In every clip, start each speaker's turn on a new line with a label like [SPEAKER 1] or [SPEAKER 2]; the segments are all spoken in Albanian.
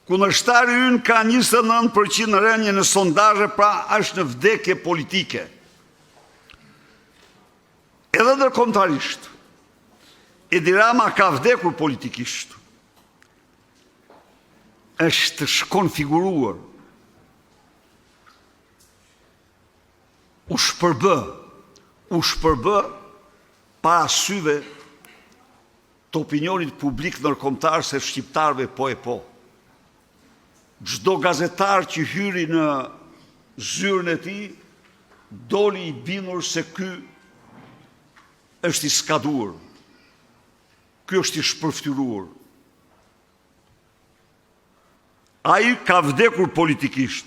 [SPEAKER 1] Kundërshtari ynë ka 29% rënie në sondazhe, pra është në vdekje politike. Edhe ndërkombëtarisht, Edi Rama ka vdekur politikisht. Është shkonfiguruar. U shpërbë, u shpërbë para syve të opinionit publik ndërkombëtar se shqiptarëve po e po. Çdo gazetar që hyri në zyrën e tij, doli i bindur se ky është i skaduar, ky është i shpërfytyruar. Ai ka vdekur politikisht.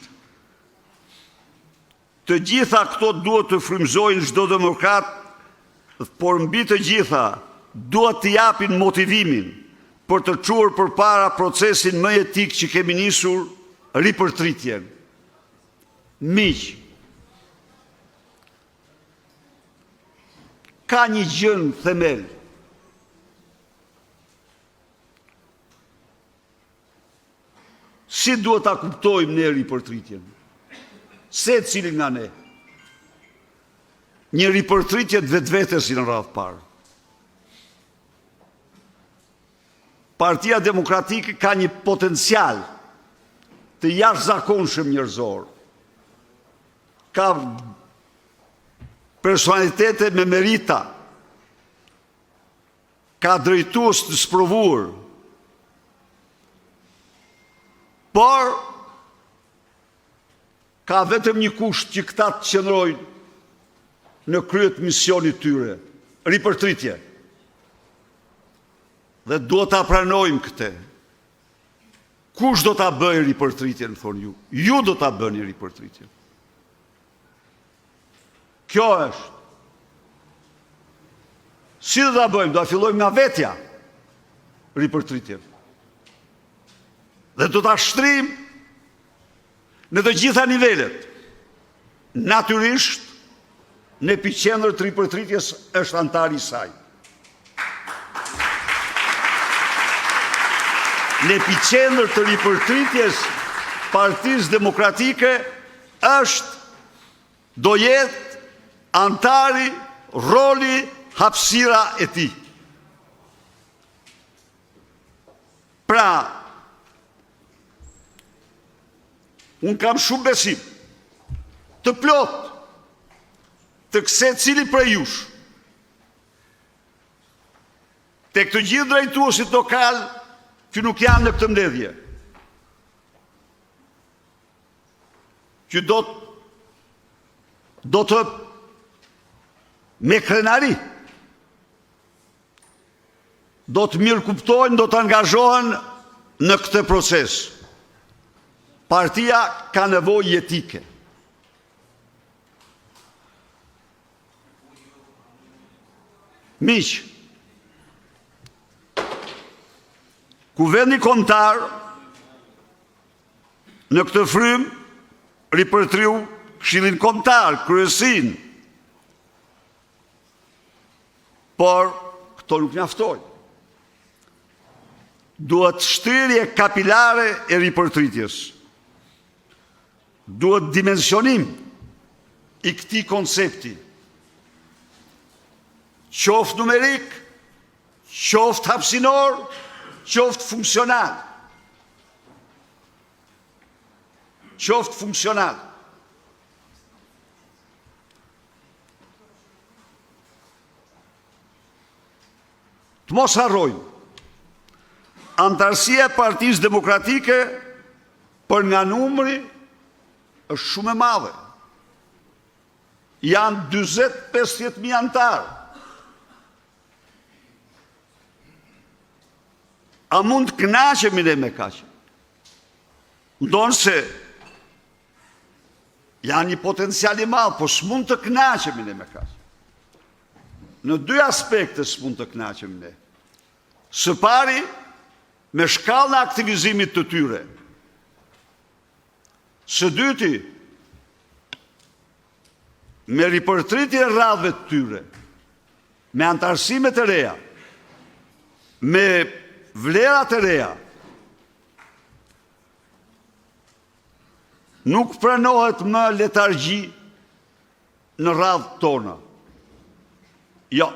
[SPEAKER 1] Të gjitha këto duhet të frymëzojnë çdo demokrat, por mbi të gjitha duhet t'i japin motivimin për të çuar përpara procesin më jetik që kemi nisur, ripërtëritjen. Miq, ka një gjë në themel. Si duhet ta kuptojmë ne ripërtëritjen? Secili nga ne. Një ripërtëritje të vetvetes në radhë të parë. Partia Demokratike ka një potencial të jashtëzakonshëm njerëzor. Ka personalitete me merita, ka drejtues të sprovuar, por ka vetëm një kusht që këta të qëndrojnë në krye të misionit të tyre, ripërtëritje. Dhe duhet ta pranojmë këtë. Kush do ta bëjë ripërtëritjen, thoni ju? Ju do ta bëni ripërtëritjen. Kjo është. Si do ta bëjmë? Do ta fillojmë nga vetja ripërtëritjen. Dhe do ta shtrijmë në të gjitha nivelet. Natyrisht, në epiqendër të ripërtëritjes është anëtari i saj. Në epiqendër të ripërtëritjes Partisë Demokratike është do jetë anëtari, roli, hapësira e tij. Pra, unë kam shumë besim të plotë tek secili prej jush, tek të gjithë drejtuesit lokalë që nuk janë në këtë mbledhje, që do do të me krenari do të mirëkuptojnë, do të angazhohen në këtë proces. Partia ka nevojë jetike. Miq, Kuvendi Kombëtar në këtë frymë ripërtëriu Këshillin Kombëtar, kryesinë. Por këto nuk mjaftojnë. Duhet shtrirje kapilare e ripërtëritjes. Duhet dimensionim i këtij koncepti. Qoftë numerik, qoftë hapësinor, qoftë funksional. Qoftë funksional. Të mos harrojmë, anëtarësia e Partisë Demokratike për nga numri është shumë e madhe. Janë 40-50.000 anëtarë. A mund të kënaqemi ne me kaq? Ndonëse janë një potencial i madh, po s'mund të kënaqemi ne me kaq. Në dy aspekte s'mund të kënaqemi ne. Së pari, me shkallën e aktivizimit të tyre. Së dyti, me ripërtëritjen e radhëve të tyre, me anëtarësimet e reja, me vlerat e reja. Nuk pranohet më letargji në radhët tona. Jo.